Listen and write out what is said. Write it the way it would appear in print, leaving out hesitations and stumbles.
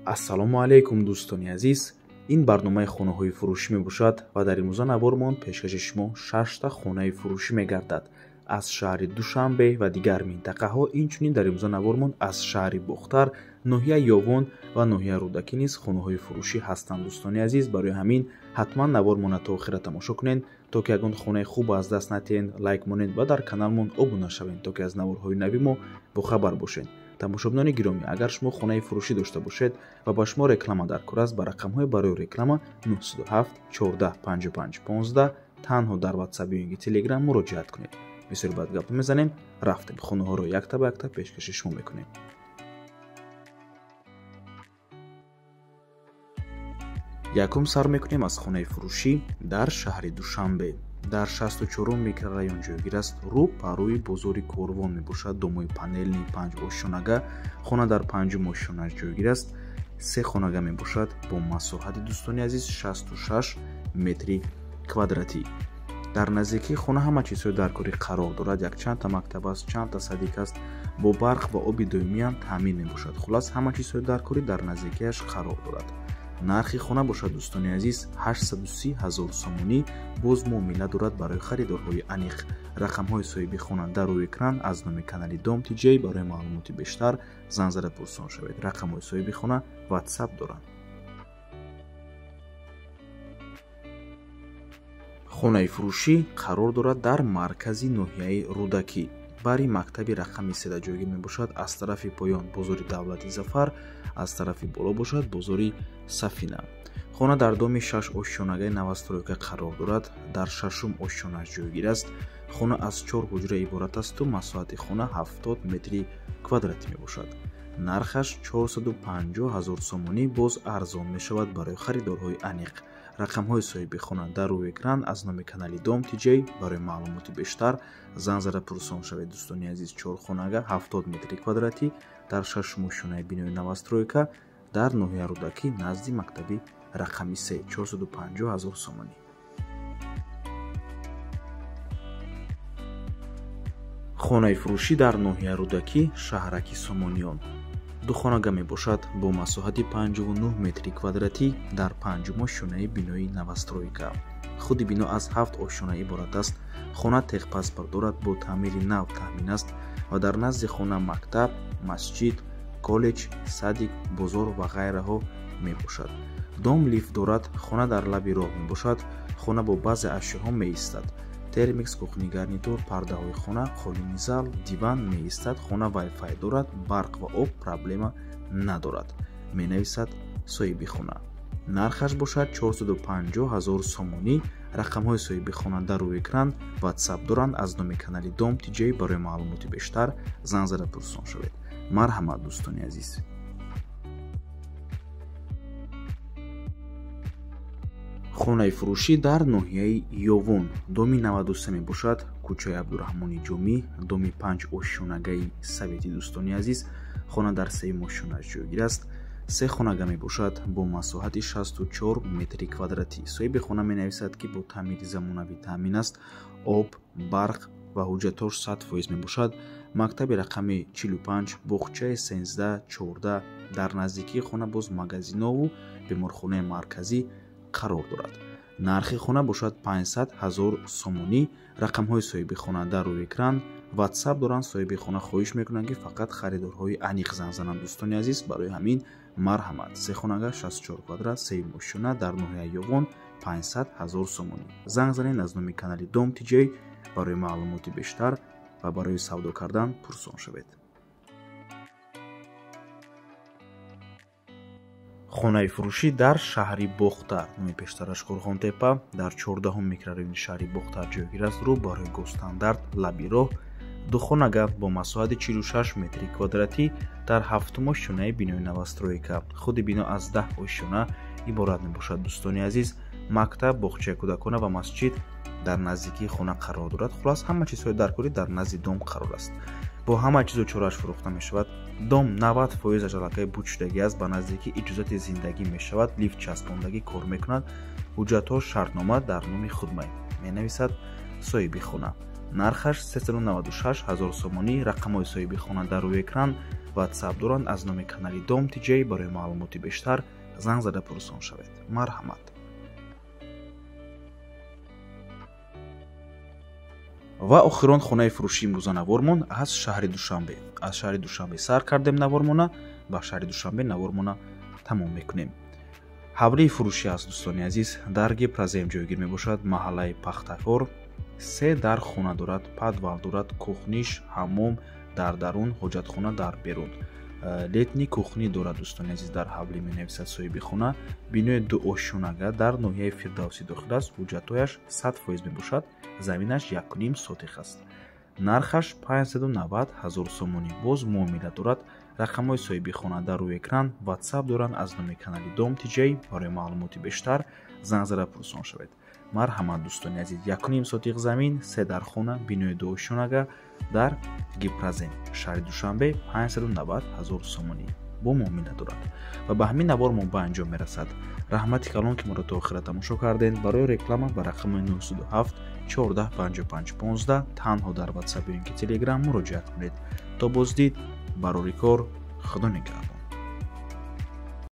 Ассалому алайкум дӯстони азиз. Ин барномаи хонаҳои фурӯшӣ мебошад ва дар имрӯза навормон пешкаши шумо шашта хонаи фурӯшӣ мегардад аз шаҳри Душанбе ва дигар минтақаҳо. Инчунин дар имрӯза навормон аз шаҳри Бохтар, ноҳияи Ёвон ва ноҳияи Рӯдакӣ низ хонаҳои фурӯшӣ ҳастанд. Дӯстони азиз, барои ҳамин ҳатман навормонро то охира тамошо кунед, то ки ягон хонаи хуб аз даст натиҳед, лайк монед ва дар каналмон обуна шавед, то ки аз наворҳои нави мо бохабар бошед. Тамошобинони гиромӣ, агар шумо хонаи фурӯшӣ дошта бошед ва ба шумо реклама дар кор аст, ба рақамҳои барои реклама 907 14 55 15 танҳо дар WhatsApp ё инки Telegram муроҷиат кунед. Бисёр баъд гап мезанем, рафтем хонаҳоро якта ба якта пешкаши шумо мекунем. Якум сар мекунем аз хонаи фурӯшӣ дар шаҳри Душанбе. Дар 64 микрорайон ҷойгир аст, рӯ парӯи бозори Корвон мебошад. Домои панелни 5 ошёнага, хона дар 5 ошёна ҷойгир аст, 3 хонага мебошад бо масоҳати дӯстони азиз 66 метри квадратӣ. Дар наздикии хона ҳама чизҳои даркорӣ қарор дорад, якчандта мактаб аст, чандта садик аст, бо барқ ва оби доимиам таъмин мебошад. Хулас, ҳама чизҳои даркорӣ дар наздикиаш қарор дорад. Нархи хона бошад дӯстони азиз 830 ҳазор сомонӣ, боз муомила дорад барои харидорҳои аниқ. Рақамҳои соҳиби хона дар рӯи экран аз номи канали Дом ТЖ. Барои маълумоти бештар занг зада пурсон шавед. Рақамҳои соҳиби хона WhatsApp доранд. Хонаи фурӯшӣ қарор дорад дар маркази ноҳияи Рӯдакӣ, бари мактаби рақами 3 ҷойгир мебошад. Аз тарафи поён бозори Давлати Зафар, аз тарафи боло бошад бозори Сафина. Хона дар доми 6 ошёнагаи новостройка қарор дорад, дар 6-ум ошёнаш ҷойгир аст. Хона аз 4 ҳуҷра иборат асту масоҳати хона 70 метри квадратӣ мебошад. Нархаш 450 ҳазор сомонӣ, боз арзон мешавад барои харидорҳои аниқ. Рақамҳои соҳиби хона дар рӯи экран аз номи канали Дом ТЖ. Барои маълумоти бештар занг зада пурсон шавед. Дӯстони азиз, 4 хонага 70 метри квадратӣ дар 6-ум ошёнаи бинои новостройка дар ноҳияи Рӯдакӣ назди мактаби рақами 3, 450 ҳазор сомонӣ. Хонаи фурӯшӣ дар ноҳияи Рӯдакӣ, шаҳраки Сомониён. Ду хонага мебошад бо масоҳати 59 метри квадратӣ дар 5-ум ошёнаи бинои новостройка. Худи бино аз 7 ошёна иборат аст. Хона техпаспорт дорад, бо таъмири нав таъмин аст ва дар назди хона мактаб, масҷид, коллеҷ, садик, бозор ва ғайраҳо мебошад. Дом лифт дорад, хона дар лаби роҳ мебошад. Хона бо баъзе ашёҳо меистад: термикс, кухни гарнитур, пардаҳои хона, қолини зал, диван меистад. Хона вайфай дорад, барқ ва об проблема надорад, менависад соҳиби хона. Нархаш бошад 450 ҳазор сомонӣ. Рақамҳои соҳиби хона дар рӯи экран, WhatsApp доранд аз номи канали Дом ТЖ. Барои маълумоти бештар занг зада пурсон шавед. Марҳамат дӯстони азиз. Хонаи фурӯшӣ дар ноҳияи Ёвон, доми 93 мебошад, кӯчаи Абдураҳмони Ҷомӣ, доми 5 ошёнагаи советӣ. Дӯстони азиз, хона дар 3-юм ошёнаш ҷойгир аст. 3 хонага мебошад бо масоҳати 64 метри квадратӣ. Соҳиби хона менависад, ки бо таъмири замонавӣ таъмин аст, об, барқ ва ҳуҷҷатҳош 100% мебошад. Мактаби рақами 45, боғчаи 13, 14, дар наздикии хона боз магазинову беморхонаи марказӣ қарор дорад. Нархи хона бошад 500 ҳазор сомонӣ. Рақамҳои соҳиби хона дар рӯи экран, WhatsApp доранд. Соҳиби хона хоҳиш мекунанд, ки фақат харидорҳои аниқ занг зананд. Дӯстони азиз, барои ҳамин марҳамат. 3 хонага 64 квадрат, 3 ошёна дар ноҳияи Ёвон, 500 ҳазор сомонӣ. Занг занед аз номи канали Дом ТЖ барои маълумоти бештар ва барои савдо кардан пурсон шавед. Хонаи фурӯшӣ дар шаҳри Бохтар, номи пештараш Қурғонтепа, дар 14-ум микрорайони шаҳри Бохтар ҷойгир аст, рӯ барои Госстандарт, лаби роҳ. Ду хонага бо масоҳати 46 метри квадратӣ дар 7-ум ошёнаи бинои новостройка. Худи бино аз 10 ошёна иборат мебошад. Дӯстони азиз, мактаб, боғчаи кӯдакона ва масҷид дар наздикии хона қарор дорад. Хулас, ҳама чизҳои даркорӣ дар назди дом қарор аст. Бо ҳама чизу чорааш фурӯхта мешавад. Дом 90% аллакай буд шудагӣ аст, ба наздикӣ иҷозати зиндагӣ мешавад, лифт часпондагӣ кор мекунад, ҳуҷҷатҳо, шартнома дар номи худмай, менависад соҳиби хона. Нархаш 396 ҳазор сомонӣ. Рақамҳои соҳиби хона дар рӯи экран, WhatsApp доранд аз номи канали Дом ТЖ. Барои маълумоти бештар занг зада пурсон шавед. Марҳамат. Ва охирон хонаи фурӯшии имрӯза навормон аз шаҳри Душанбе. Аз шаҳри Душанбе сар кардем навормона, ба шаҳри Душанбе навормона тамом мекунем. Ҳавлии фурӯшӣ аст, дӯстони азиз, дар Гипрозем ҷойгир мебошад, маҳаллаи Пахтакор. 3 дар хона дорад, подвал дорад, кухниш, ҳаммом дар дарун, ҳоҷатхона дар берун. Летний кухни дорад, дӯстони азиз, дар ҳавлӣ менависад соҳиби хона. Бинои дуошёнага дар ноҳияи Фирдавсӣ дохил аст, ҳуҷҷатҳояш 100% мебошад, заминаш 1.5 сотих аст. Нархаш 590 000 сомонӣ. Боз муомила дорад. Рақамҳои соҳиби хона дар рӯи экран, WhatsApp доранд аз номи канали Дом ТЖ. Барои маълумоти бештар занг зада пурсон шавед. Марҳамат, дӯстони азиз, 1.5 сотих замин, 3 дар хона, бинои дуошёнага дар Гипрозем, шаҳри Душанбе, 590 000 сомонӣ бо муомила дорад. Ва ба ҳамин навор мо ба анҷом мерасад. Раҳмати калон, ки моро то охира тамошо кардед. Барои реклама ба рақами 907 14 55 15 танҳо дар WhatsApp ё ин ки Telegram муроҷиат кунед. То боздид, барори кор, Худо нигаҳбон.